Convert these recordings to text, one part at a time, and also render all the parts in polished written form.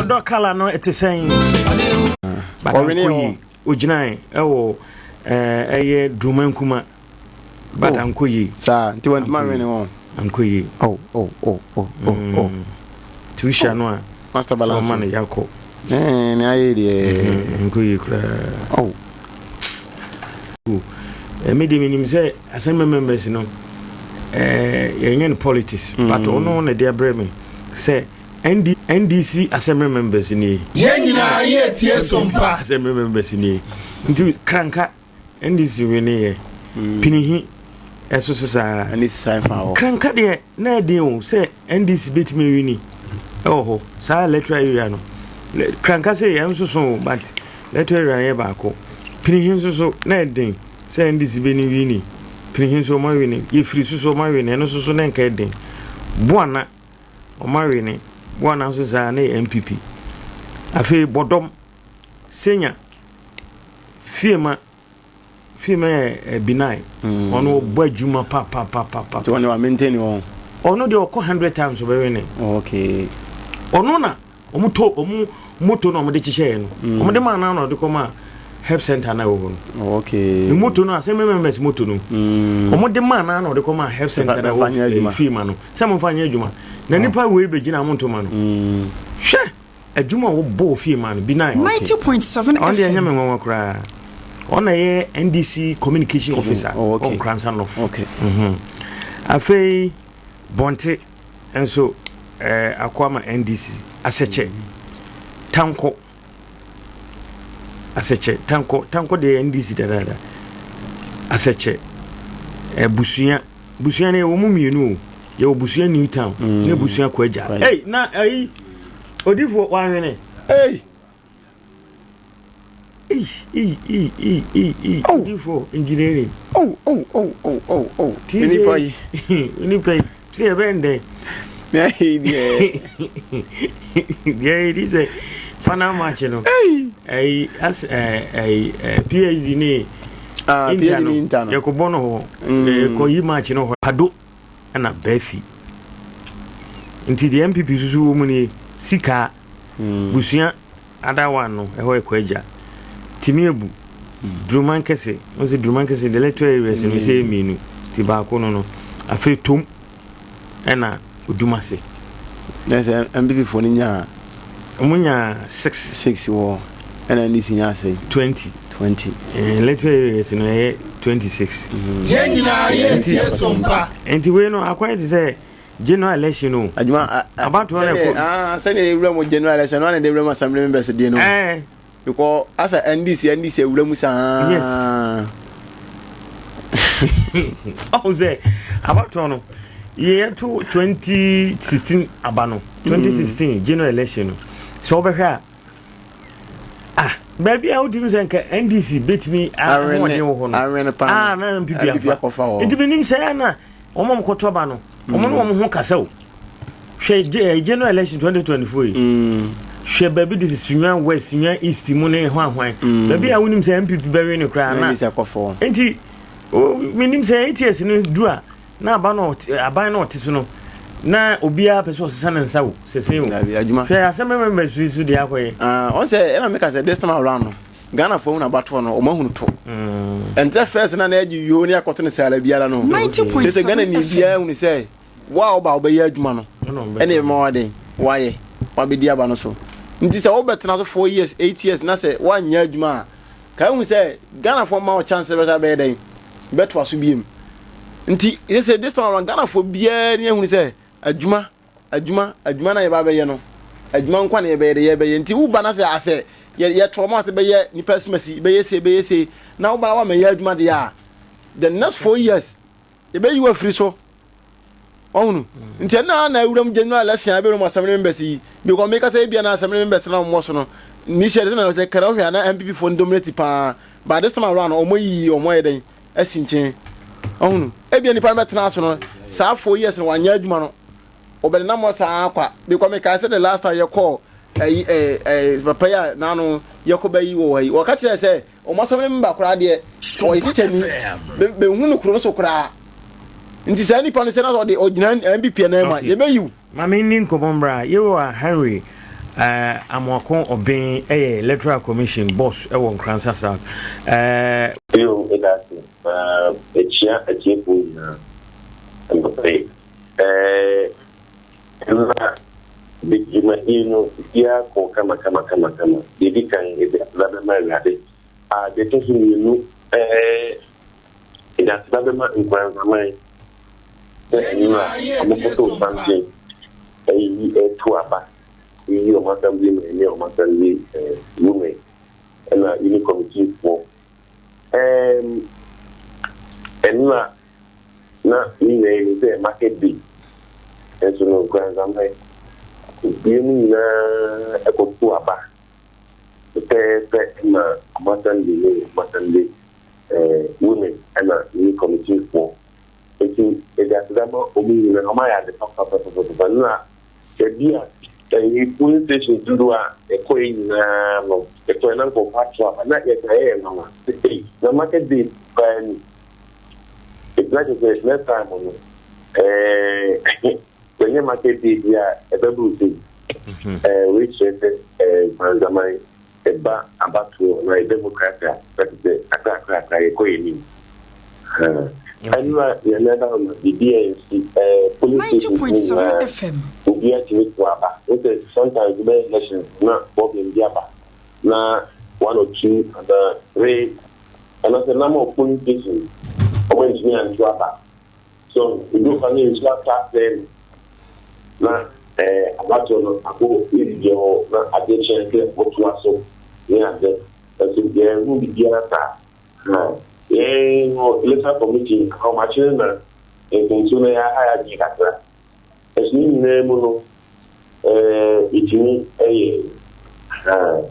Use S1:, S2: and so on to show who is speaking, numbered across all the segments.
S1: Ɔdɔ kala no ɛte sɛn?
S2: Ɔwene
S1: Badanko
S2: hɔ.
S1: yi ogyinae ɛwɔ ɛyɛ Drumankuma. Badanko yi.
S2: Saa nti wɔntumi anwene wɔn.
S1: Anko yi.
S2: Oh oh oh oh oh oh.
S1: Ti wohyia no a.
S2: Master balance.
S1: Sɛ ɔma no yakɔ.
S2: Ɛɛ ne ayɛ deɛ.
S1: Anko yi koraa.
S2: Oh.
S1: Me de menim sɛ assembly members no yɛnyɛ no politics but ɔno na de abrɛ me sɛ ND, NDC assembly members nie.
S3: Yɛn nyinaa yɛretie Sompa.
S1: Assembly members nie. Nti Kranka NDC wene yɛ. Pinihi ɛso so saa.
S2: NDC san fa hɔ.
S1: Kranka deɛ na ɛden o sɛ NDC bɛtumi awini ɛwɔ hɔ saa electoral area no. Kranka sɛ yɛn nso so o but electoral area no yɛ baako. Pinihi nso so na ɛden sɛ NDC bɛni wini. Pinihi nso ɔmo awini. Yɛfiri so so ɔmo awini ɛno nso so na nka ɛden. Boana ɔmo awini. Boana nso saa na yɛ NPP. Afei Bɔdɔm, Senya, Fiema, Fiema yɛ Binai. Ɔno ɔbɔ adwuma pa pa pa pa pa.
S2: Nti ɔno wa maintain wɔn.
S1: Ɔno deɛ ɔkɔ 100 times ɔbɛwene.
S2: Okay.
S1: Ɔno na ɔmo to ɔmo moto na ɔmo de kyekyɛɛ no. Ɔmo de maa na ɔde kɔ ma health center na ɛwɔ hɔ no.
S2: Okay.
S1: Ne moto no assembly members moto no. Ɔmo de maa na ɔde kɔ ma health center na ɛwɔ Fiema no. Sɛ mo fa nyɛ adwuma. Na nipa wei bɛgyina mo ntoma no. Hwɛ adwuma a wɔbɔ wɔ Fiema no Binai.
S4: 90.7
S1: Ɔno deɛ ɛnyɛ
S4: FM.
S1: me nwanwa koraa. Ɔno yɛ NDC communication officer
S2: Oh, okay.
S1: wɔ Nkoranza North.
S2: Okay.
S1: Afei Bɔnte nso akɔ ama NDC Asɛkyɛ Tankɔ Asɛkyɛ Tankɔ Tankɔ deɛ NDC dadaada Asɛkyɛ Busua Busua no yɛwɔ mu mmienu o. Yɛwɔ Busua New Town ne Busua Kwagya. Ei na ayi odifoɔ wanwene.
S2: Ei.
S1: Ei ei ei ei ei ei
S2: Oh.
S1: odifoɔ engineering.
S2: Oh oh oh oh oh oh.
S1: Ti
S2: Nipa yi.
S1: Nipa yi sɛ yɛbɛn dɛn.
S2: Ne ayɛ deɛ.
S1: Deɛ yɛdi sɛ final match no.
S2: Ei.
S1: Ɛyi as ɛyi PSG ne
S2: Ah,
S1: Inter
S2: PSG ne Inter no.
S1: Yɛkɔbɔ no hɔ. Yɛkɔ yi match no hɔ. Pado ɛna Bɛɛfi. Nti deɛ NPP susu wɔ mu nie Sika Busua other one no ɛhɔ yɛ Kwagya. Timi Ebu Duruman Kɛse. Wɔn sɛ Duruman Kɛse the electoral areas no sɛ yɛ mmienu. Ti baako no no. Afei Tom ɛna Odumase.
S2: Na sɛ NPP foɔ no nyaa.
S1: Wɔn nyaa 6.
S2: 6 wɔ ɛna NDC nyaa sɛ.
S1: 20.
S2: 20.
S1: Electoral areas no ɛyɛ 26.
S3: Yɛn nyinaa yɛretie Sompa.
S1: Nti wei no akɔyɛ te sɛ general election o.
S2: Adwuma
S1: abatoɔ no ɛkɔ.
S2: Sɛdeɛ ewura mu general election no ana de ewura mu assembly members deɛ no. Because asa NDC NDC ewura mu saa.
S1: Yes. Ɔhu sɛ abatoɔ no yɛto 2016 aba no 2016 general election no sɛ wobɛhwɛ a ah baabi a wotumi sɛ nka NDC bɛtumi ahoɔden wɔ hɔ no
S2: awene paa
S1: ah na NPP afa nti menim sɛ ɛna wɔn a wɔkɔtɔ aba no wɔn ne wɔn ho kasa o hwɛ general election 2024 yi hwɛ baabi de Sunyani West Sunyani East mu ne hwan hwan baabi a wonim sɛ NPP bɛwe no koraa na nti menim sɛ ATS no duru a na aba no aban no ɔte so no na obiara pɛ sɛ ɔsesa ne nsa o sese o hwɛ asɛm members yi so deɛ akɔyɛ.
S2: Ɔn sɛ ɛna meka sɛ this time around no Ghana fo ahunu abatoɔ no ɔmo ahunu to ɛnkyɛ first na na ɛgye yoo ne akɔto ne sɛ ala biara no sɛ sɛ Ghana ni biara hunu sɛ wo a woba wobɛyɛ adwuma no ɛne ɛbɛma waden wayɛ wabɛdi aba no so nti sɛ wobɛtena so 4 years 8 years na sɛ woanyɛ adwuma a ka ehu sɛ Ghana fo ma wo chance bɛsa bɛyɛ dɛn bɛtoa so biem nti sɛ sɛ this time around Ghana fo biara ni ehunu sɛ adwuma adwuma adwuma na yɛba bɛyɛ no adwuma nkwa na yɛbɛyɛ de yɛbɛyɛ nti woba na sɛ asɛ yɛtoa mu ase bɛyɛ nipa asumasi bɛyɛ se bɛyɛ se na woba na woamɛyɛ adwuma deɛ a the next 4 years yɛbɛyi wo afiri so ɔhunu nti ɛna na awuram general election a ɛbɛwura mu assembly members yi because meka sɛ ebia na assembly members na wɔwɔ so no nihyɛ de sɛ na sɛ kɛrɛ wohwɛ a na NPP foɔ no dominate paa but this time around ɔmo yi ɔmo ayɛ dɛn asi nkyɛn ɔhunu ebia nipa no bɛtena so no saa 4 years no wanyɛ adwuma no ɔbɛde nam hɔ saa kwa because meka sɛ the last time yɛkɔɔ ɛyi ɛɛ ɛɛ papa yi a n'ano yɛkɔ bɛyi wɔ hɔ yi wɔka kyerɛ sɛ ɔmo assembly member koraa deɛ ɔyɛ kyekyɛni bɛhu no kuro no so koraa nti saa nipa no sɛ na ɔde ɔgyina NPP anan mu a yɛbɛyiw.
S1: Maame ni nkɔmɔ mmra yɛwɔ Henry. Amoako Obeng yɛ Electoral Commission boss wɔ Nkoransa South.
S4: Bio, meda ase na mekyia atiefoɔ nyinaa anɔpa yi. Ɛɛ, na dwumadie no biribiara kɔɔ kama kama kama kama. Deɛ ɛdi kan, yɛde aseda bɛma Awurade. Ah, deɛ ɛtɔ so mmienu, ɛɛ, yɛde aseda bɛma Nkoranzaman sɛ nnora wɔkɔtoo santen ɛyi ɛto aba, yi wɔn assemblymen ne wɔn assembly women ɛna unit committee foɔ. Ɛɛm, nnora na ne nyinaa yɛnim sɛ market day nso no Nkoranzaman obia mu nyinaa ɛkɔto aba pɛpɛɛpɛ ma wɔn assembly ne wɔn assembly women ɛna unit committee foɔ. Nti yɛde aseda ma wɔn nyinaa, wɔn ayɛ ade papapapapapa. Na baabi a ɛyi polling station dodoɔ a ɛkɔɛ nyinaa no, ɛkɔɛ na nkurɔfoɔ ato aba na yɛka yɛyɛ nwanwa sɛ ei, na market day paa ni. Nti na kyerɛ sɛ next time no, ɛɛ yɛnyɛ market day bi a ɛbɛboro sei. Wei kyerɛ sɛ Nkoranzaman ɛba abatoɔ na yɛ democracy a na kyerɛ sɛ kakra kakra yɛkɔ yɛn anim. Ɛnna yɛn ɛda hɔ no biribi a nsi polling stations no nyinaa obiara tumi to aba. Wosɛ sometimes wobɛyɛ elections na problem bi aba na one or two anaa three anaasɛ number of polling stations ɔmo ntumi anto aba. So ebi wɔ hɔ ne nsuo atɔ asɛe no na abatoɔ no akɔ ɛdidi hɔ na adeɛ kyɛn sɛ wɔtoa so ne ade. Ɛso yɛn ho biribiara saa. Na yɛn wɔ electoral committee ahomakyere na nkonto no yɛaha yɛ adwene kakra. Ɛso ne nyinaa mu no, ɛtumi ɛyɛ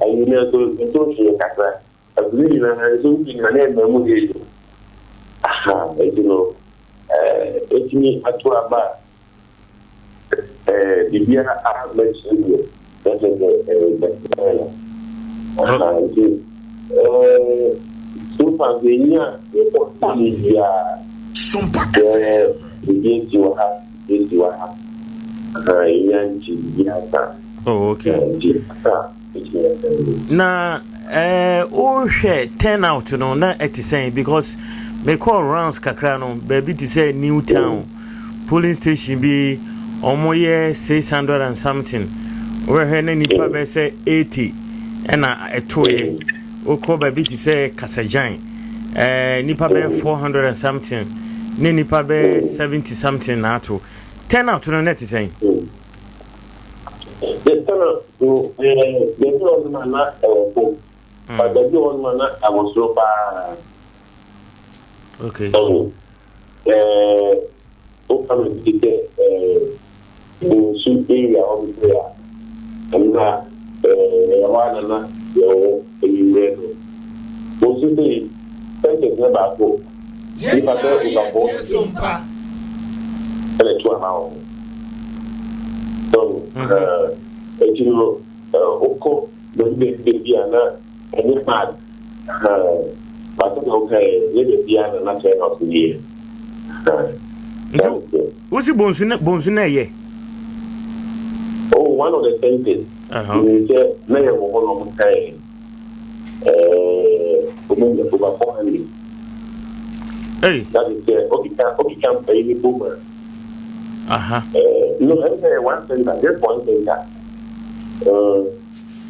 S4: ayi no nso nso hwee kakra. Ɛso ne nyinaa nso nyinaa na ɛma mu yɛ yi. Ɛnti no ɛtumi ato aba a biribiara amɛkyerɛ deɛ na kyerɛ sɛ bɛsɛɛ no. Nti so far nso ɛnyi a yɛkɔ ne biara sɛ biribi asi wɔ ha, biribi asi wɔ ha. Ɛnya nti biribiara saa.
S1: Oh, okay.
S4: Nti asa ɛtumi asɛn.
S1: Na wohwɛ turnout no na ɛte sɛn? Because mekɔɔ rounds kakra no, baabi te sɛ New Town polling station bi, ɔmo yɛ 600 and something, wobɛhwɛ na nipa bɛyɛ sɛ 80 ɛna ɛtoeɛ. Wokɔ baabi te sɛ Kasagyan, nipa bɛyɛ 400 and something ne nipa bɛyɛ 70 something na ato. Turnout no na ɛte sɛn?
S4: The turnout no, baabi wɔ nom a na ɛwɔ fam. But baabi wɔ nom a na ɛwɔ soro paa. Ɔho. Woka no bi sɛ Bonsu area hɔ no sɛ a, ɛno a ɛyɛ hɔ a na na yɛwɔ anwummerɛ no. Bonsu sɛ centers no baako, nipa bɛ over 400 ɛna ɛto aba wɔ hɔ. So, eti no, wokɔ baabi baabi baabi a na ɛnyɛ bad. Baako na woka yɛ, nyɛ baabi a na na turnout no yɛ.
S1: Nti wosi Bonsu ne Bonsu na ɛyɛ?
S4: Oh, one of the centers. Sɛ na yɛ wɔ hɔ na ɔmo ka yɛ ɔmo nya over 400.
S1: Hey.
S4: That is sɛ okeka okeka ɛyi ne bom a. No, ɛno sɛ one center, just one center.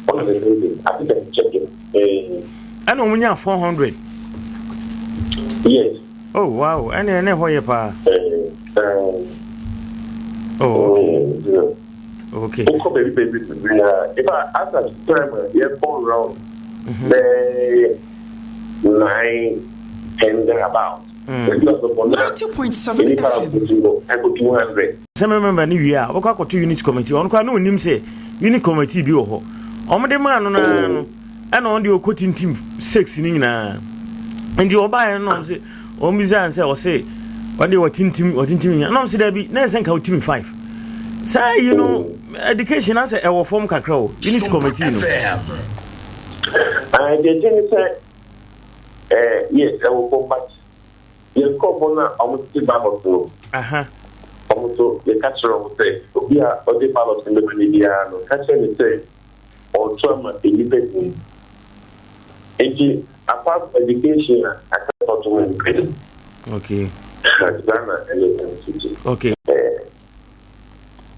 S4: One of the centers. I think I check it.
S1: Ɛna ɔmo nya 400?
S4: Yes.
S1: Oh wow, ɛna ɛna ɛhɔ yɛ paa. Oh okay. Okay.
S4: Wokɔ baabi baabi bebree a, in fact, as at time a yɛkɔ round bɛyɛ 9, 10 thereabout. Baabi a ɔbɛbɔ na
S3: 90.7
S4: nipa
S3: FM.
S4: akotu no ɛkɔ 200.
S1: Sɛ member ne wie a, wobɛkɔ akɔto unit committee. Ɔno koraa na ɔnim sɛ unit committee bi wɔ hɔ. Ɔmode maa no naa no, ɛna ɔno deɛ ɔkɔ tintim six ne nyinaa. Nti ɔbaeɛ no na ɔmo sɛ ɔmo bisa sɛ ɔse ɔde wɔtintim wɔtintim nyinaa, na ɔmo sɛ dabi, na ɛsɛ nka wɔtim five. Saa yi no education asɛ ɛwɔ fam kakra o, unit committee no.
S4: Ah, deɛ gye ne sɛ yes, ɛwɔ fam, but yɛn nkurɔfoɔ no a ɔmo tete ballot no, ɔmo nso yɛka kyerɛ ɔmo sɛ obi a ɔde ballot no bɛma ne biara no, ka kyerɛ ne sɛ ɔreto ama nnipa din. Nti apart education a aka sɛ ɔto ma nnipa din.
S1: Okay.
S4: Saa na ɛno nso te.
S1: Okay.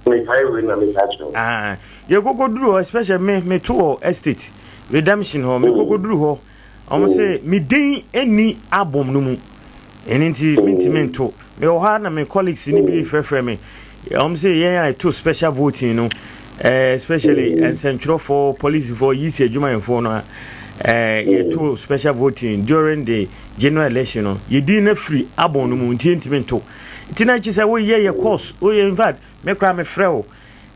S4: Mekae wei na meka kyerɛ wo.
S1: Ah, yɛkɔkɔduru hɔ especially me meto wɔ estate redemption hɔ mekɔkɔduru hɔ wɔn sɛ me din nni album no mu ɛno nti mentumi nto mewɔ hɔ a na me colleagues no bi frɛfrɛ me wɔn sɛ yɛn a ɛto special voting no eh, especially nsɛntwerɛfoɔ polisifoɔ yisi adwumayɛfoɔ no a eh, yɛto special voting during the general election no yɛdin no afiri album no mu nti yɛntumi nto nti na akyi sɛ woyɛ yɛ course woyɛ in fact me koraa mefrɛ wo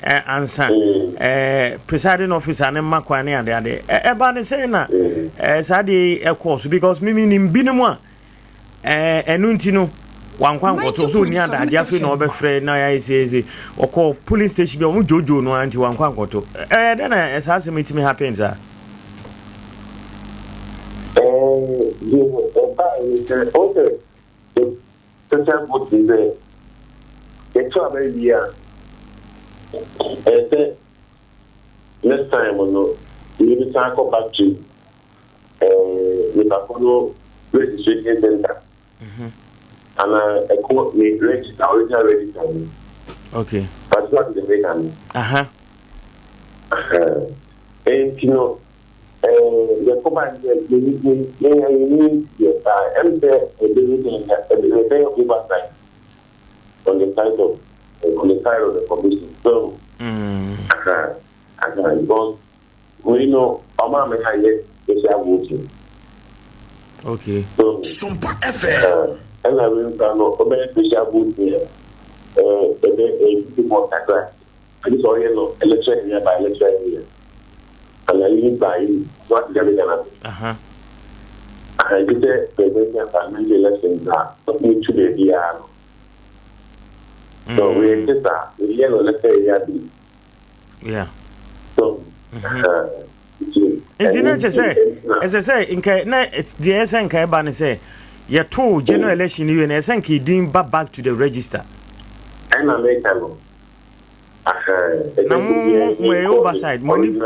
S1: eh, ansa eh, presiding officer ne mma kwan ne ade ade ɛba ne sɛn na eh, saa deɛ ɛkɔɔ so because mimi nim binom a eh, ɛno nti no wankɔ ankɔto so ɔni adagye afei na ɔbɛfrɛ na yɛayɛ sɛ ɔkɔ polling station bi a ɔmo dwoodwoo no ara nti wankɔ ankɔto ɛyɛ dɛn na saa asɛm yi tumi happen saa.
S4: Deɛ ɛbaeɛ ne sɛ, wohu sɛ Social voting sɛ yɛto aba wie a, ɛyɛ sɛ next time no yɛbɛsan akɔ back to eh, nipa ko no registration center anaa ɛkɔ ne register, original register mu.
S1: Okay.
S4: But what the meka no?
S1: Aha.
S4: Enti no, Eh, yɛkɔ ba yɛ yɛ yɛ yɛn yɛn ni yɛ saa ɛm sɛ ɛbɛyɛ dɛn na ɛbɛyɛ oversight on the side of eh, on the side of the commission so aha aha because wei no ɔmo a mɛka yɛ special voting.
S1: Okay.
S4: So
S3: Sompa FM.
S4: ɛna wei nsa no ɔbɛyɛ special voting a ɛɛ ɛbɛ ɛyɛ difficult kakra. Agye sɛ ɔyɛ no electoral area by electoral area anaa unit by unit. So wate deɛ meka no ase?
S1: Aha.
S4: Aha, nti sɛ presidential and parliamentary elections a, wotumi tu baabiara no. So wei nte saa, wei yɛ no electoral area based.
S1: Yeah.
S4: So, aha, nti
S1: Nti na
S4: ɛno
S1: kyɛ
S4: nti
S1: sɛ
S4: ɛnti na.
S1: ɛsɛ sɛ nka na deɛ ɛsɛ nka ɛba ne sɛ yɛtoo general election no wie no ɛsɛ nka edin ba back to the register.
S4: Ɛna meka no.
S1: Na mo mo mo ɛyɛ oversight mo ani.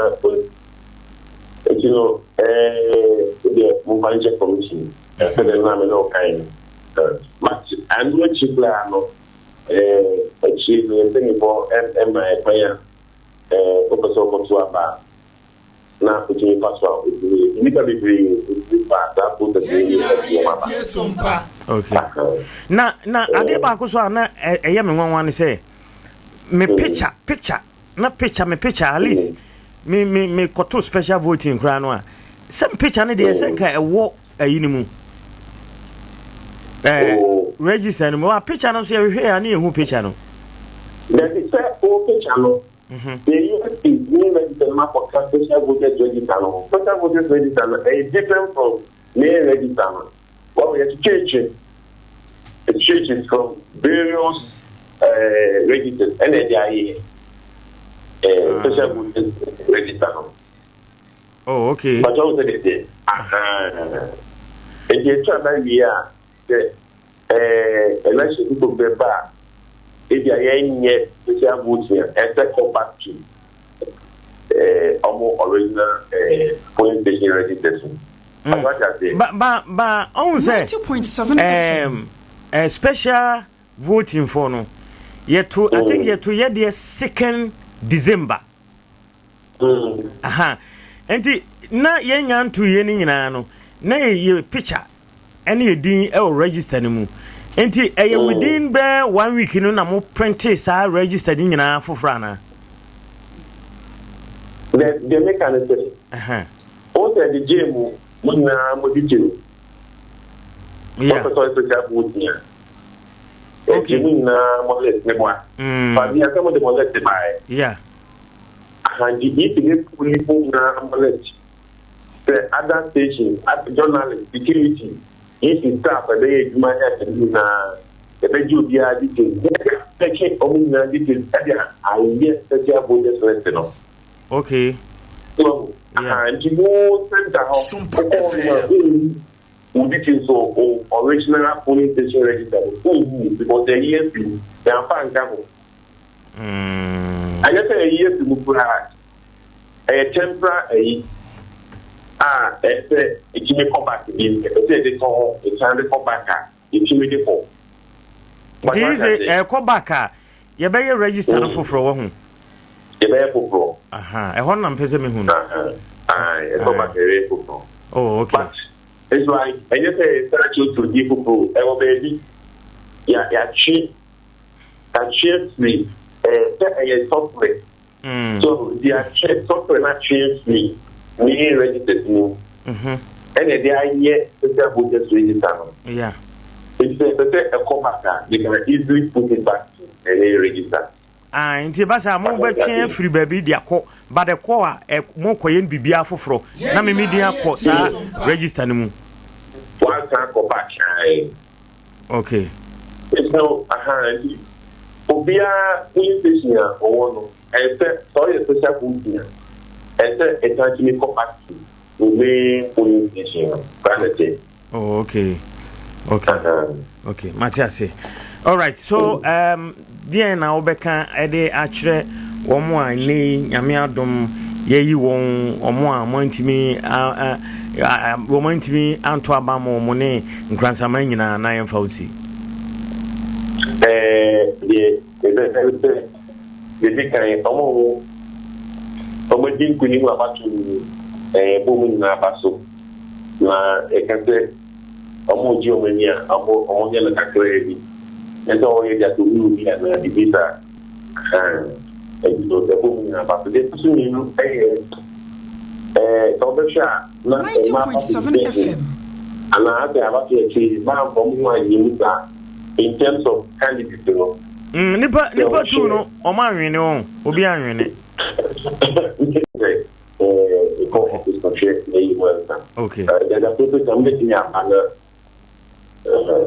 S4: Nti no ɛɛ deɛ mo nfa nkyɛ commission ɛsɛ dɛ naa mi na ɔkan no but ɛno akyi koraa no ɛɛ akyire no yɛn mpanyinfoɔ ɛma ɛkwan a ɛɛ wopɛ sɛ ɔkɔto aba a. na otumi fa so a otumi yɛ. Nnipa bebree otumi fa saa process
S3: Yɛn
S4: yi mu
S3: nyinaa
S4: ɛde wɔn aba.
S3: yɛretie Sompa.
S1: Okay. Na na adeɛ baako so a na ɛyɛ me nwanwa ne sɛ me picture picture na picture me picture at least me me me kɔto special voting koraa no a sɛ me picture no deɛ sɛ nka ɛwɔ ayi no mu ɛɛ
S4: Oh.
S1: register no mu wa picture no nso yɛhwehwɛ a ne yɛhu picture no.
S4: Dabi sɛ wo picture no Yɛyi afi main register no mu akɔka special voters register no ho. Special voters register no, ɛyɛ different from main register no. Wahu, yɛtwetwetwe, yɛtwetwetwe from various eh, registers ɛna ɛde ayɛ eh, special voters register no.
S1: Oh, okay.
S4: But ɔwɔ sɛ deɛ deɛ, ahaa. Nti ɛtwa aba wie a, sɛ eh, election bi bɛba a, ebia yɛnyɛ special voting a, ɛsɛ kɔ back to eh, ɔmo original eh, polling station registers no. Mm. Wate aseɛ?
S1: Ba ba ba ɔhun sɛ
S5: 90.7 FM.
S1: um, uh, special voting for no yɛto I think yɛto yɛ deɛ second December. Aha. Nti na yɛnya nto yɛ no nyinaa no na yɛ picture ɛne yɛ din ɛwɔ register no mu. Nti ɛyɛ within bɛɛ one week no na mo printe saa register no nyinaa foforɔ anaa?
S4: Deɛ deɛ meka ne sɛ,
S1: Aha.
S4: wo sɛ de gyee mo mo nyinaa mo details.
S1: Yeah.
S4: Wɔpɛ sɛ ɔyɛ social voting a.
S1: Okay.
S4: Ɛgye mo nyinaa mo list ne mo a. Fabi asɛ mo de mo list baeɛ.
S1: Yeah.
S4: Ahanti EC ne polifo nyinaa mo list sɛ other station, journalist, security, EC staff ɛbɛyɛ adwuma ne ade nyinaa yɛbɛgye obiara details na yɛbɛtwe wɔn nyinaa details ɛde ayɛ special voters list no.
S1: Okay.
S4: So
S1: Yeah.
S4: ahanti mo center hɔ
S3: Sompa
S4: wokɔ hɔ nom a
S3: FM.
S4: wonhu wo details wɔ wo original polling station register no wonhu because ɛyi afiri mu yɛamfa anka ho.
S1: Mm.
S4: Anyɛ sɛ ɛyi afi mu koraa. Ɛyɛ temporal ayi a ɛyɛ sɛ ɛtumi kɔ back bi, ɛpɛ sɛ yɛde kɔ hɔ, ɛsan de kɔ back a, yɛtumi de kɔ.
S1: Nti yi sɛ ɛkɔ back a, yɛbɛyɛ register no foforɔ wɔ ho?
S4: Yɛbɛyɛ foforɔ.
S1: Aha, ɛhɔ no na mpɛ sɛ mehu no.
S4: Ɛkɔ back a yɛbɛyɛ foforɔ.
S1: Oh, okay.
S4: But it's like ɛnyɛ sɛ yɛsan akyerɛkyerɛ din foforɔ, ɛwɔ baabi yɛatwe yɛatwe afiri sɛ ɛyɛ software. So nti yɛatwe software no atwe afiri main registers mu ɛna ɛde ayɛ special voters register no.
S1: Yeah.
S4: Nti sɛ ɛpɛ sɛ ɛkɔ back a, they can easily put it back to the main register.
S1: Ah, nti ɛba saa mobɛtwe afiri baabi de akɔ but ɛkɔ a mokɔyɛ no biribiara foforɔ na meme din akɔ saa register no mu.
S4: Wansan akɔ back ae.
S1: Okay.
S4: Nti no, aha, nti obiara polling station a ɔwɔ no, ɛsɛ sɛ sɛ ɔyɛ special voting a, ɛsɛ sɛ ɛsan tumi kɔ back to the main polling station no. Saa na ɛteɛ.
S1: Oh, okay. Okay. Uh-huh. Okay. Mate ase. All right. So, um, deɛn na wobɛka de akyerɛ wɔn a nnɛ yi nyame adom yɛyi wɔn wɔn a wɔantumi wɔn antumi anto aba ma wɔn ne nkransaman nyinaa na yɛmfa wo ti.
S4: Ɛɛ deɛ ɛbɛka ne sɛ deɛ kan wɔn a wɔn adi nkunim abato no mu ɛɛ bɔ wɔn nyinaa aba so na ɛka sɛ wɔregye wɔn ani a, wɔnyɛ no kakraa bi. Nyɛ sɛ wɔyɛ de akɔhuru bi anaa biribi saa. Ahaa. Ɛnti no, ɛbɔ mu nyinaa ba so. Deɛ ɛtɔ so mmienu yɛ, ɛɛ, sɛ wobɛhwɛ a, na mmaa participation anaa asɛ abatoɔ akyire yi, mmaa mfa wɔn ho annye mu saa in terms of candidate no.
S1: Mm, nipa nipa tu no, wɔn anwene wɔn, obi anwene.
S4: Sɛ Mekɔ office kɔhwɛ n'ayi mu ansa.
S1: Okay.
S4: There's appropriate time mbɛtumi aba na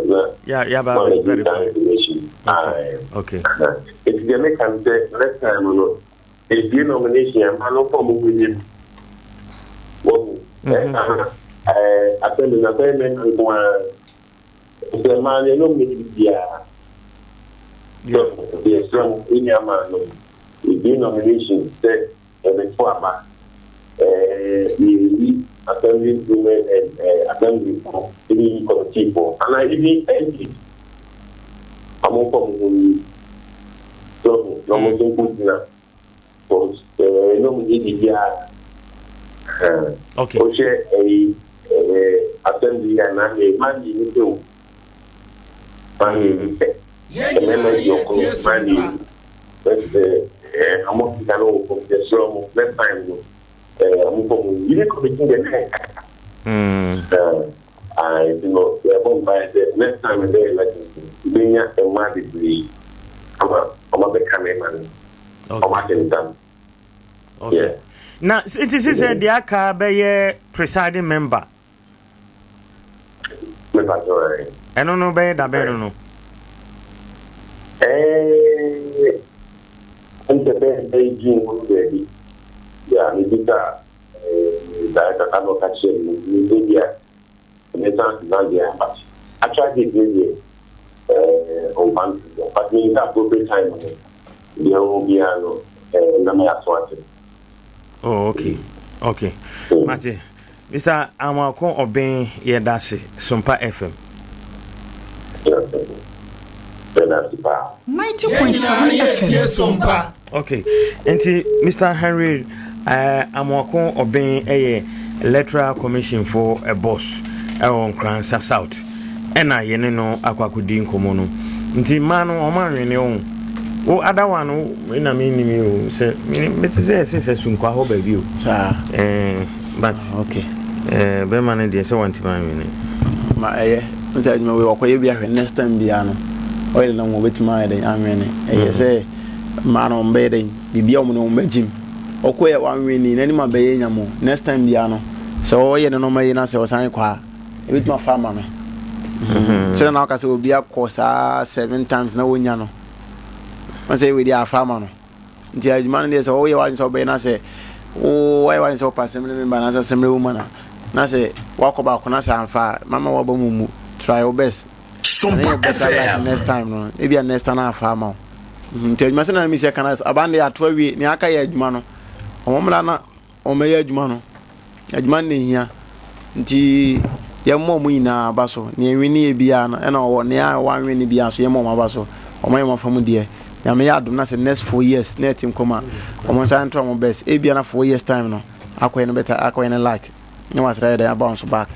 S4: na
S1: yeah, yeah, ba verify
S4: information.
S1: Okay. Okay.
S4: Eti deɛ meka no sɛ next time no ebie nomination ɛma no kɔ mo ho nim. Wɔn ɛna ɛɛ assembly na bɛyɛ mɛma nko ara. Sɛ mmaa no yɛ nominate biara. Yɛ srɛ mo enya maa no ebie nomination sɛ. Yɛbɛto aba. Ɛɛ yɛreyi assembly women and ɛɛ assembly fo ɛne committee fo anaa even MPs. Wɔn mfa wɔn ho nyi. So na wɔn nso nko gyina. Because ɛɛ na wɔn nyɛ biribiara.
S1: Okay.
S4: Wohwɛ ɛyi ɛɛ assembly anaa deɛ mmaa mmienu pɛ o. Mmaa mmienu pɛ. Mmarima di ɔko mmaa mmienu. Ɛɛ ɔmo sika no wɔ fam yɛsrɛ ɔmo next time no ɛɛ ɔmo fam yiri committee deɛ na ɛkaka. Ɛɛ nti no yɛbɔ mpaeɛ sɛ next time ɛbɛyɛ election no yɛbɛnya mmaa bebree ama ɔmo abɛka mmarima no ɔmo atentam.
S1: Okay. Na nti sisɛ deɛ aka bɛyɛ presiding member. Ɛno no bɛyɛ dabɛn no no?
S4: Ɛɛ nkyɛ bɛyɛ bɛyɛ June hɔ no baabi. Ya mebisa ɛɛ director ka na ɔka kyerɛ me me ebi a ɛbɛsan asesa deɛ a but actual date ne deɛ ɛɛ ɔmfa nto dwa but menim sɛ appropriate time no deɛ ɔwɔ biara no ɛɛ na mɛyɛ aso ate.
S1: Oh okay okay mate. Mister Amoako Obeng yɛdase Sompa FM.
S4: Yɛdase paa.
S3: 90.7 FM.
S1: Ok, nti Mister Henry uh, Amoako Obeng yɛ Electoral Commission fo uh, boss ɛwɔ Nkoransa South ɛna yɛne no akɔ akɔdi nkɔmmɔ no nti mmaa no wɔn anwene wɔn wo adawa no na mennim yi o sɛ mete sɛ ɛsɛ sɛ sunkwa hɔ baabi o
S2: saa
S1: eh, but
S2: ah, okay.
S1: eh, bɛrima no deɛ sɛ wantumi anwene
S2: ma ɛyɛ n sɛ adwuma wei wɔkɔyɛ bi ahwɛ next time biara no ɔyɛ dɛn wɔbɛtumi ayɛ dɛn anwene ɛyɛ mm. sɛ mmaa no wɔbɛyɛ dɛn biribia wɔn no wɔbɛgyim ɔkɔyɛ wanwene n'anim abɛyɛ nyamo next time biara no sɛ ɔyɛ ne nɔɔma yi na sɛ ɔsan kɔ a ebɛtumi afa ama no mm-hmm. sɛ na ɔka sɛ obi akɔ saa seven times na wɔnya no wɔn sɛ wei deɛ afa ama no nti adwuma no deɛ sɛ wɔyɛ w'adwene sɛ wɔbɛyɛ na sɛ wɔyɛ w'adwene sɛ wɔpɛ assembly member anaasɛ assembly woman a na sɛ wakɔ baako na sɛ amfa a mama waba mu mu try your best ɛne yɛ better luck next time no ebi a next time na afa ama wo mhm, nti adwuma sɛ na mi sɛ kana aban deɛ ato awie nea aka yɛ adwuma no wɔn mmla na. Wɔmmɛyɛ adwuma no. Adwuma no na ehia. Nti yɛmmɔ wɔn nyinaa aba so. Nea ɛnweneeɛ biara no, ɛna ɔwɔ nea wanwene biara nso yɛmmɔ wɔn aba so. Wɔayɛ wɔn afa mu deɛ. Nyame yɛ adom na sɛ next 4 years na yɛte nkwa mu a, wɔn nsa ntra wɔn best. Ebia na 4 years time no akɔyɛ no better, akɔyɛ no like na wasra yɛ dɛn aba wɔn so back.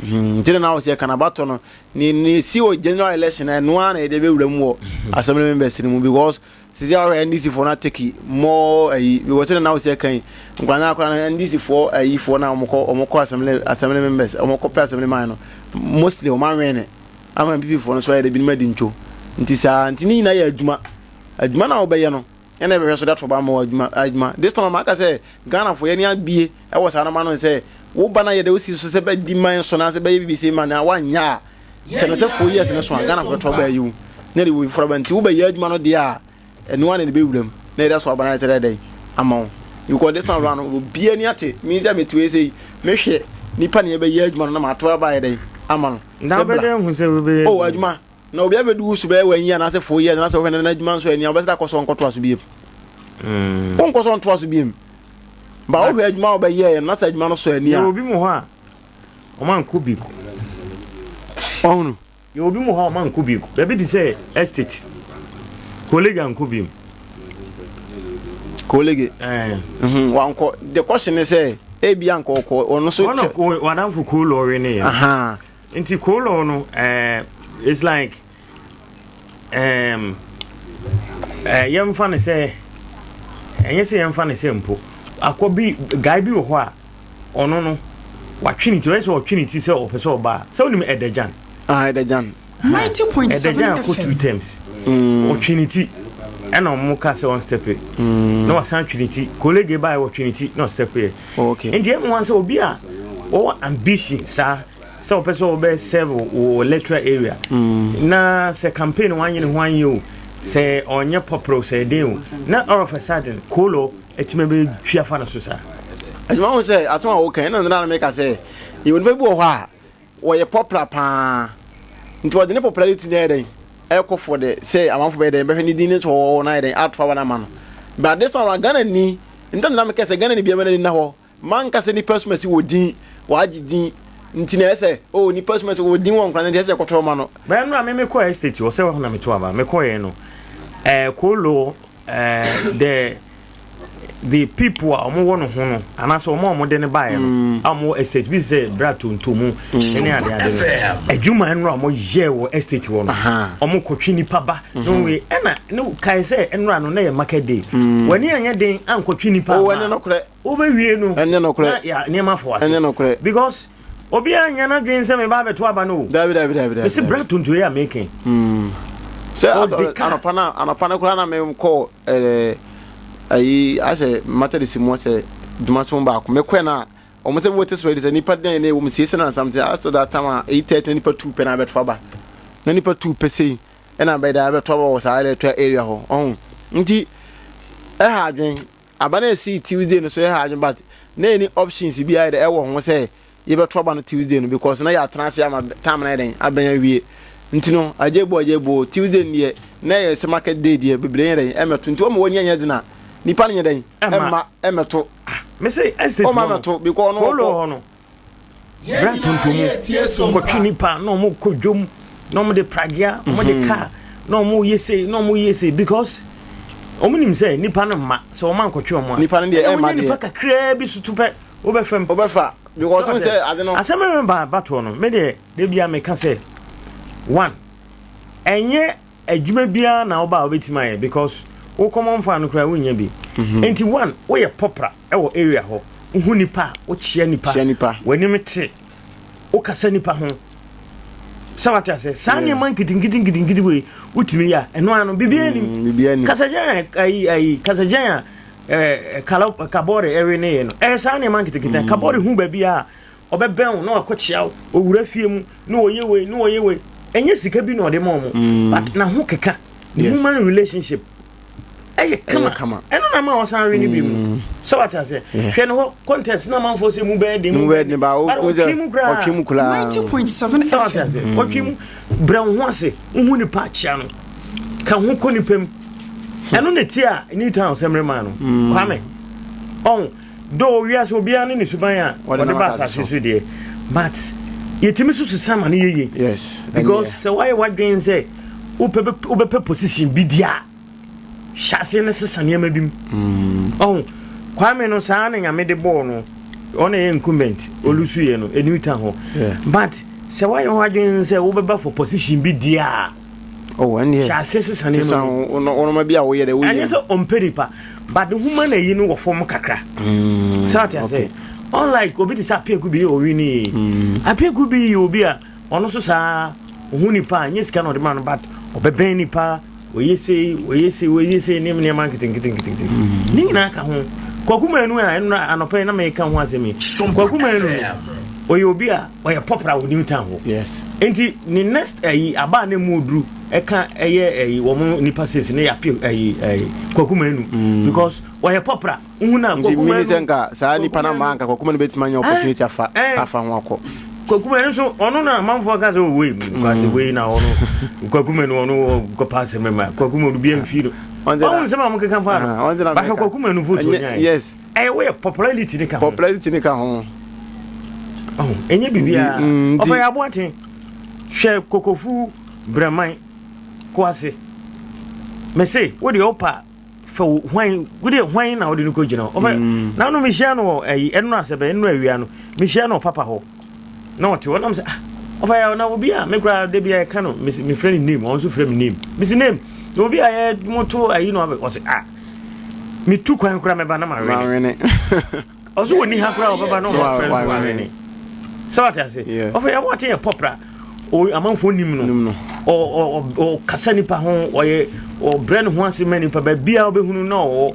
S2: Nti na na wɔ sɛ yɛka no abatɔ no ne ne si wɔ general election ɛno ara na yɛde bɛwura mu wɔ assembly members no mu because sisi a ɔhwɛ NDC foɔ no ateki more ayi because sɛ na wosi ɛka yi nkwadaa no akora no NDC foɔ ayi foɔ na wɔn kɔ wɔn kɔ assembly members wɔn kɔ pɛ assembly man no, mostly wɔn awɛn ne ama NPP foɔ no so ayɛ de binom adi ntwo. Nti saa nti ne nyinaa yɛ adwuma adwuma na wɔbɛyɛ no ɛna ɛbɛhwɛ so de ato ba ama wɔ adwuma adwuma. This time ama aka sɛ Ghana foɔ yɛn ni abie ɛwɔ saa nɔɔma no sɛ wo ba na yɛ de wosi so sɛ bɛdi man so na sɛ bɛyɛ bibi sɛ ma na wanya a kyɛ no sɛ 4 years ne so a, Ghana bɛtɔ aba ayi wo na de wo foforɔ aba. Nti wobɛyɛ adwuma no deɛ a, ɛno ara na de bɛwura mu na yɛde aso aba no ayɛ sɛ dɛn ama wo because this time round obiara ni ate mi sɛ mete wei sɛ yi mehwɛ nipa na yɛbɛyɛ adwuma no na mato aba ayɛ dɛn ama no.
S1: Na
S2: sɛ bla
S1: wobɛdɛn hu sɛ wobɛyɛ
S2: oh adwuma na obiara bɛdu wo so bɛyɛ 1 year anaasɛ 4 years anaasɛ wohwɛ no na adwuma nso ani a wobɛsɛ dɛ akɔ so ɔnkɔtoa so biem, wonkɔ so ɔntoa so biem ba wohwɛ adwuma a wobɛyɛɛ no na sɛ adwuma no sɔ ani a.
S1: Yɛwɔ bi mu hɔ a ɔma nkɔ bi.
S2: Ɔhunu.
S1: Yɛwɔ bi mu hɔ a ɔma nkɔ bi. Baabi te sɛ estate. Colleague ankɔ bi mu.
S2: Colleague. Wankɔ. The question is sɛ ebi ankɔ ɔkɔ ɔno so.
S1: Ɔno wadamfo koolɔ ne yɛ. Nti koolɔ no it's like yɛmfa no sɛ, ɛnyɛ sɛ yɛmfa no sɛ mpo akɔ bi guy bi wɔ hɔ a ɔno no watwe ne ti, ɔyɛ sɛ ɔtwe ne ti sɛ ɔpɛ sɛ ɔba a sɛ wonim Ɛdagyan.
S2: Ah, Ɛdagyan.
S1: Ɛdagyan akɔ two terms. Ɔtwe ne ti ɛna ɔmo ka sɛ ɔnstep na wasan twe ne ti. Kolege baa wɔtwe ne ti na ɔstep yɛ. Nti ɛmu wɔn sɛ obi a wɔwɔ ambition saa sɛ ɔpɛ sɛ ɔbɛ serve wɔ electoral area na sɛ campaign wanyɛ ne ho anyɛ o, sɛ ɔnyɛ popular sɛ ɛden o, na all of a sudden koolo ɛtumi bɛ twi afa no so saa.
S2: Adwuma ho sɛ asɛm a wɔka ɛna nana meka sɛ yɛwɔ nipa bi wɔ hɔ a wɔyɛ popular paa nti wɔde ne popularity no yɛ dɛn ɛkɔ for the sɛ amanfo bɛyɛ dɛn bɛhwɛ ne din ne nso wɔwɔ na yɛ dɛn ato aba no ama no. But this time around, Ghana ni ntam na meka sɛ Ghana ni biara n'ani na hɔ manka sɛ nipa sumasi wɔ din wagye din nti na ɛsɛ oh nipa sumasi wɔ din wɔ nkran nti ɛsɛ kɔtɔ ma no.
S1: Bɛn no a me mekɔ estate hɔ sɛ hɔ na meto aba mekɔɛ no koolo the people a wɔn wɔ no ho no anaasɛ wɔn a wɔn de no baeɛ no a wɔn wɔ estate bi sɛ bra tontomu ne ade ade no adwuma no a wɔn yɛ wɔ estate hɔ no wɔn kɔtwe nipa ba na wɔn wei ɛna ne kae sɛ nnora no na yɛ market day wɔn ani anyɛ den ankɔtwe nipa
S2: ama
S1: ɛnyɛ
S2: nokorɛ
S1: wobɛwie no
S2: ɛnyɛ nokorɛ
S1: na yɛ nneɛma fo ase
S2: ɛnyɛ nokorɛ
S1: because obiara nya n'adwene sɛ meba abɛto aba no o.
S2: Dabi, dabi, dabi, dabi.
S1: Mesi bra tonto yi a meke.
S2: Sɛ anɔpa na anɔpa no koraa na mekɔ ayi asɛ Methodist mu sɛ dwuma so baako mekɔɛ na wɔn sɛ wɔte sɔrɔ sɛ nipa den na ɛwɔ mu siesie na something asɛ that time a 8:30 na nipa 2 pɛ na abɛto aba na nipa 2 pɛ sei ɛna abɛda abɛto aba wɔ saa electoral area hɔ ɔho nti ɛha adwen aba na esi Tuesday no so ɛha adwen, but na ɛni options bi ayɛ dɛ ɛwɔ ho sɛ yɛbɛto aba no Tuesday no because na yɛatena ase ama time na yɛ dɛn abɛn awie. Nti no agye bo agye bo Tuesday no deɛ na ɛyɛ sɛ market day deɛ bebree yɛ dɛn ɛmɛto nti wɔn wɔn nyɛ nyɛ dena nipa no nyɛ dɛn ɛmma ɛmɛto.
S1: Mese estate
S2: ɔma
S1: hɔ no
S2: mɛto because ɔno
S1: koolo
S2: ɔkɔ
S1: hɔ no bra tontomu kɔtwe nipa na ɔmo kɔ dwom na ɔmo de pragea, ɔmo de car na ɔmo yɛ sei na ɔmo yɛ sei because ɔmo nim sɛ nipa no mma sɛ ɔmo ankɔtwe ɔmo a
S2: Nipa no deɛ
S1: ɛna
S2: ɛmma
S1: wonya nipa
S2: deɛ.
S1: kakraa bi so to pɛ wobɛfam.
S2: Wobɛfa because wɔn sɛ ade no.
S1: Asɛm no ba batoɔ no, me deɛ de bia meka sɛ one ɛnyɛ adwuma biara na woba a wobɛtumi ayɛ because wo common fund no koraa wonnya bi. Nti one, woyɛ popular ɛwɔ area hɔ, wohu nipa a wokyea nipa,
S2: Kyea nipa.
S1: W'anim te, wokasa nipa ho sɛ wate ase saa nneɛma nketenkete nketenkete wei wotumi yɛ a ɛno ano biribiara nim.
S2: Biribiara nim.
S1: Kasagyan a ayi ayi kasagyan a kala kabɔre ɛwe ne yɛ no ɛyɛ saa nneɛma nketenkete. Kabɔre hu baabi a ɔbɛbɛn wo na wakɔkyea wo, owura fie mu na ɔyɛ wei na ɔyɛ wei, ɛnyɛ sika bi na ɔde ma ɔmo but na ho keka ne human relationship ɛyɛ kama.
S2: Kama.
S1: Ɛno na ma ɔsan we ne bi mu sɛ wate ase. Hwɛ ne hɔ contest na amanfoɔ sɛ mu bɛyɛ den
S2: mu bɛyɛ den ba
S1: but ɔtwe mu koraa.
S2: Ɔtwe mu koraa.
S3: 90.7
S1: sɛ wate
S3: FM.
S1: ase, ɔtwe mu brɛ wo ho ase, wohu nipa akyea no ka ho kɔ nipa mu. Ɛno na ti a New Town sɛ mmerɛ no Kwame ɔn. Though wiase obiara ne ne suban a ɔde ba asase so deɛ, but yɛtumi so sesa ma no yɛye.
S2: Yes.
S1: Because sɛ woayɛ w'adwene sɛ wobɛpɛ position bi di a, hyɛ aseɛ no sesa nneɛma bi mu. Ɔho Kwame no, saa na Nyame de bɔɔ no. Ɔno yɛ incumbent, ɔlusu yɛ no ɛniw ta hɔ, but sɛ woayɛ ho adwene sɛ wobɛba for position bi di a,
S2: Oh, ɛnneɛ.
S1: hyɛ aseɛ sesa nneɛma mu.
S2: Wɔnoma bi a woyɛ dɛ woyɛ.
S1: Ɛnyɛ sɛ ɔmpɛ nipa, but human ayi no wɔ fam kakra sɛ ate ase, unlike obi te sɛ Apiaku bi yɛ owi ne Apiaku bi yɛ obi a ɔno nso saa ohun nipa a nyɛ sika na ɔde ma no, but ɔbɛbɛn nipa, ɔyɛ sei, ɔyɛ sei, ɔyɛ sei, ne nneɛma nketenkete nketenkete ne nyinaa ka ho. Kwaku Manu a ɛno anɔpɛ yi na meka ho asɛm yi, Kwaku Manu no, ɔyɛ obi a ɔyɛ popular wɔ New Town hɔ. Nti ne next ɛyi aba a ne mu oduru ɛka ɛyɛ ɛyi wɔn nipa six ne yɛ apia ɛyi ɛyi Kwaku Manu because ɔyɛ popular nhun na
S2: Nti
S1: Kwaku
S2: mini
S1: Manu
S2: sɛ nka saa nipa na maa nka Kwaku Manu bɛtumi anya opportunity afa afa ho akɔ.
S1: Kwaku Manu nso, ɔno na amanfoɔ ka sɛ ɔwɔ yi wei na ɔno Kwaku Manu, ɔno kɔpa asɛm ma Kwaku Manu bi amfi no. Ɔhu nsɛm a mokeka fa no bahwɛ Kwaku Manu vote ɔnyae. Ɛyɛ woyɛ popularity ne ka ho.
S2: Popularity ne ka ho.
S1: Ɔho ɛnyɛ biribiara. Ɔfa yɛ aboaten hwɛ Kokofu Brɛman Koase mese wo deɛ wopa fɛ hwan wode hwan na wode no kɔgyina hɔ. Ɔfɛ na no mehyia no wɔ ayi ɛno asɛ bɛ ɛno awia no mehyia no wɔ papa hɔ na ɔte hɔ nam sɛ, ah, ɔfa yɛ na obi a me koraa da bi a yɛka no mefrɛ no name, ɔno nso frɛ me name. Mese name na obi a yɛ moto ayi no abɛ ɔsɛ, ah, metu kwan koraa mɛba na mawene. Ɔso wɔ ni ha koraa ɔbɛba na ɔfrɛ no wawene sɛ wate ase. Ɔfɛ yɛ wɔte yɛ pɔpra amanfoɔ nim no, ɔkasa nipa ho, ɔyɛ ɔbrɛ ne ho ase ma nipa baabi a wobɛhunu na ɔwɔ.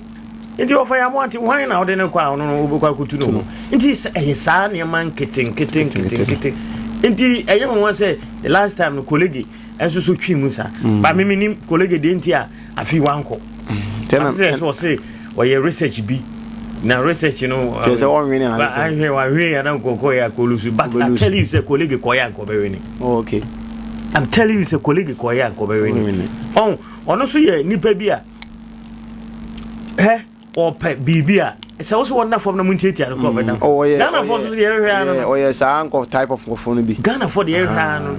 S1: Nti ɔfa yɛ amoate hwan na wode ne kɔ a ɔno no wobɛkɔ akɔtu no ho. Nti ɛyɛ saa nneɛma nkete nkete nkete nkete. Nti ɛyɛ me ho sɛ the last time no colleague ɛnso so twi mu saa ba me menim colleague deɛ nti a afei wankɔ sɛ sɛ ɔse ɔyɛ research bi na research no
S2: kyerɛ sɛ ɔnwene
S1: na ahwɛ wahwɛ yɛ na nkɔkɔ yɛ akɔlusu, but I tell you sɛ colleague kɔyɛ ankɔbɛwene.
S2: Oh, okay.
S1: I'm telling you sɛ colleague kɔyɛ ankɔbɛwene. Ɔn ɔno nso yɛ nipa bi a hɛ ɔpɛ biribi a sɛ wo so wɔnna fam na mu ntiatia no kɔ ɔbɛda fam. Ghanafoɔ nso so deɛ yɛhwɛ ano no.
S2: Ɔyɛ saa nkɔ type of nkɔfoɔ no bi.
S1: Ghanafoɔ deɛ yɛhwɛ ano no,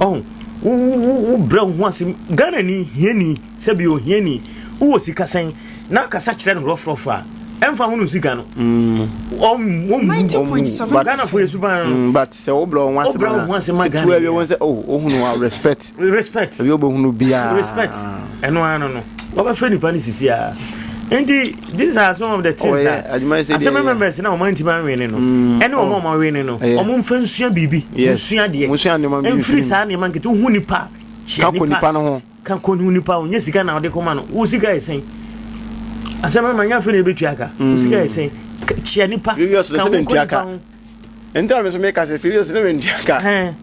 S1: ɔn wo wo wo brɛ wo ho ase. Ghana ni hiani sɛbi ohiani wowɔ sika sɛn na kasa kyerɛ no rɔfrɔfo a ɛmfa ho no sika no ɔmmu. Ghanafoɔ yɛ suban no.
S2: But sɛ wobrɛ wo ho ase
S1: wobrɛ wo ho ase ma Ghana
S2: ketewa bi wɔn sɛ, oh, ohunu wa respect.
S1: Respect.
S2: Ebi obehunu biara.
S1: Respect ɛno ano no wɔbɛfɛ nipa no sisi a. Nti these are some of the things a assembly members na wɔn antimi anwene no ɛne wɔn a wɔn awene no, wɔn mfa nsua biribi, nsua deɛ mfiri saa nneɛma nkete. Wohu nipa, kyia
S2: nipa no ho.
S1: Ka kɔ hu nipa ho. Nyɛ sika na ɔde kɔma no. Wo sika yɛ sɛn? Asɛm ma nyɛ afei na ebetua ka. Wo sika yɛ sɛn? Kyia nipa, ka ho kɔ nipa ho.
S2: Nti a me so meka sɛ previous ne mentua ka.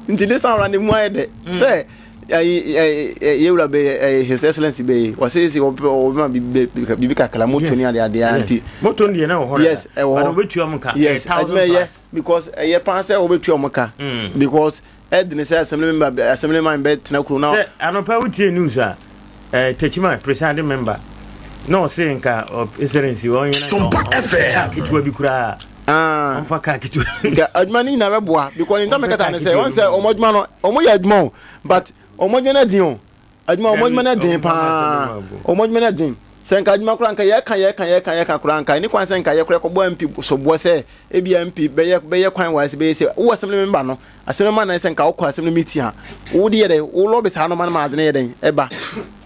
S2: Nti this time round mu ayɛ dɛ sɛ ayi yɛwura bɛyɛ, His Excellency bɛyɛ wɔsɛ sɛ wɔbɛma biribi kakra, moto ne ade ade a nti.
S1: Moto no deɛ na ɛwɔ hɔ.
S2: Yes, ɛwɔ hɔ.
S1: Wɔbɛtua mo ka.
S2: Yes, adwuma yɛ because ɛyɛ paa sɛ wɔbɛtua mo ka because ɛdene sɛ assembly member, assembly man bɛtena kuro na.
S1: Sɛ anɔpa wotie news a Techiman presiding member na ɔse nka Excellency ɔnyɛ na kaa ketewa bi koraa ɔmfa kaa ketewa.
S2: Nka adwuma no nyinaa bɛboa because ne ntam kata ne sɛ wɔn sɛ wɔn adwuma no wɔn yɛ adwuma o, but wɔn adwuma no den o, adwuma wɔn adwuma no den paa, wɔn adwuma no den. Sɛ nka adwuma koraa nka yɛka yɛka yɛka yɛka koraa nka ɛne kwan sɛ nka yɛkora kɔbɔ MP soboɔ sɛ ebi MP bɛyɛ kwan wɔ ase bɛyɛ sɛ wowɔ assembly member no, assembly man na sɛ nka wokɔ assembly meeting a wode yɛ dɛ wo lobby saa no ma no ma ade no yɛ dɛn ɛba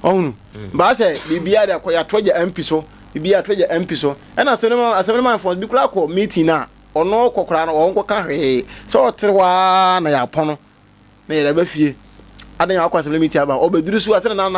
S2: ɔhunu baa sɛ biribiara de akɔ yɛato agya MP so, biribiara ato agya MP so. Ɛna assembly man fɔ bi koraa kɔ meeting no a ɔno kɔ koraa no ɔnkɔka hwee sɛ ɔtere hɔ ara na yɛapɔn no na yɛde aba fie adan akɔ assembly meeting aba ɔbɛduru so asɛ na